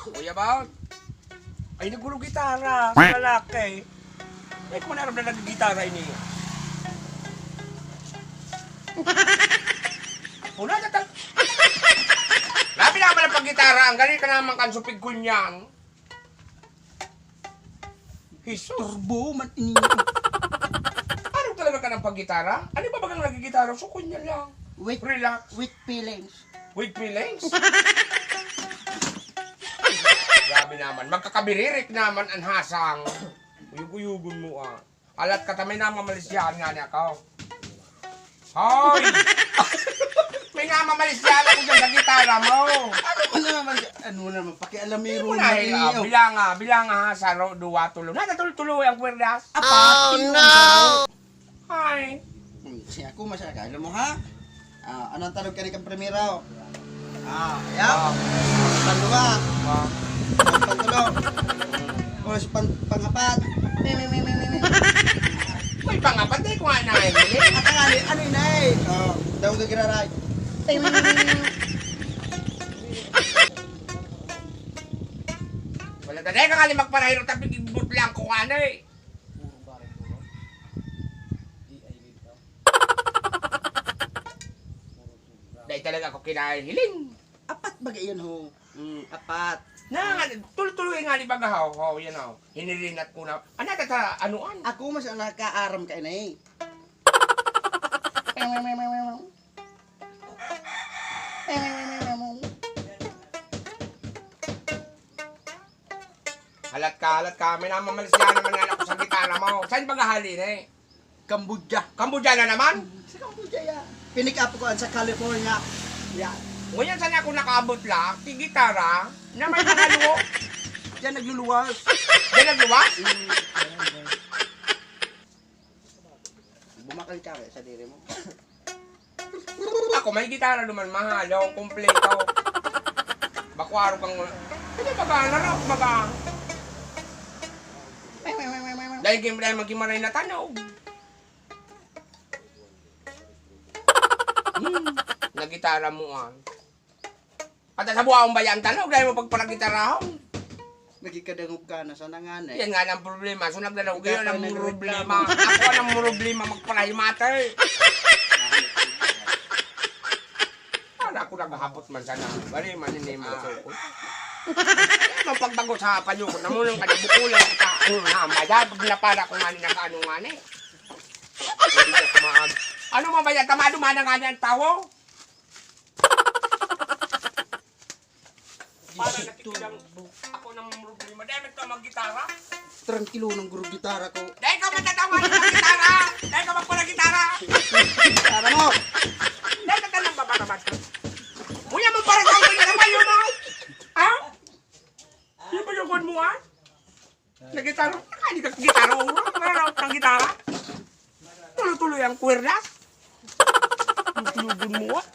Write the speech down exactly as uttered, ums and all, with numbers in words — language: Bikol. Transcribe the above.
Kuya Bal? Ay, naggulo gitara sa lalaki. Ay, kung aram na naggigitara ini. Puna na tal-, Grabe naman ang paggitara. Ang galing ka naman kan supig ko niyan. Jesus. Turbo man ini. Ano talaga ka ng paggitara? Ano ba bagang nagigitara? So, kunya lang. With, Relax. With feelings. With feelings? Grabe naman. Magkakabiririk naman ang hasang. Uyug-uyugon mo, ah. Alat ka, tamay na, mamalisyahan nga niya ako. Hoy! May namamalisyahan ako dyan sa gitara mo. Ano mo naman? Ano mo naman? Pakialamero Hindi mo na na eh, ini, ah, oh. Bilanga, bilanga ha, saro, duwa, tulo. Natatul-tuloy ang kwerdas. Apat, Oh, no! Ay. Hmm, si ako, masya ka. Alam mo, ha? Ah, anong tanog ka ni kang primero? Ah, ya? Ah. Panduwa. Ah. Pantulo. O, si pan-, pangapat. Mi, mi, mi, mi, mi, mi. May pangapat, eh, kung ano, eh. At ang ano, ano yun, eh? Oh, daw gagiraray. Mi, mi, mi, mi, mi. Wala ka, dahil ka nga ni magparahiro, tapi ibot lang kung ano, eh. Dahil talaga ako kinahiling. Apat ba yan, ho? Mm, apat. Na, tuloy-tuloy nga ni baga, ho, ho, yan, ho. Hinirinat ko na. Ano, tata, anuan? Ako mas nakaaram ka na, eh. Halat ka, halat ka. May namamalisya naman nga ako sa gitara mo. Saan ba gahali na eh? Cambodia. Cambodia na naman? Sa Cambodia, yan. Pinik up ko sa California. Yan. Ngunyan sana ako nakaabot lang, ti gitara, na may mga luho. Diyan nagluluwas. Diyan nagluwas? Mm. Bumakal ka, kaya sa diri mo. Ako, may gitara naman, mahal. Yung kompleto. Bakwaro kang, ano ba ba? Narok ba ba? Dahil game dahil maghimaray na tanog. Hmm, nagitara mo, ah. Pati sa buhaon ba yan, tanog? Dahil mo pagparagitarahon. Nagkikadangog ka na, sana nga na eh. Yan nga lang problema. So, nagdadangog Ikaw yun ang ang nagreklamo. problema. Ako ang problema, magparahimatay. Para ako naghahapot man sana. Bali, maninima ako. Ano pagbago sa panyo ko? Namunong ka na, bukulan kita. Ano na, madal, pag napara ko nga ni nag-ano nga ni. Hindi ka kumaag. Ano mo ba yan? Tamado man ang nga ni ang tawo? Para nakikita ako ng problema. Dahil ka maggitara? Trangkilo ng guru gitara ko. Dahil ka matatawa ng gitara! Dahil ka magpala gitara! Gitara mo! Dahil ka tanang babatabat ka. Uya mo para sa akin na kayo mo! Ha? Di ba yung mo, ha? Nagitara? Ay, di ka gitara, oh. Wala na akong gitara. Tuloy-tuloy ang kwerdas. Ang tulugon mo, ah.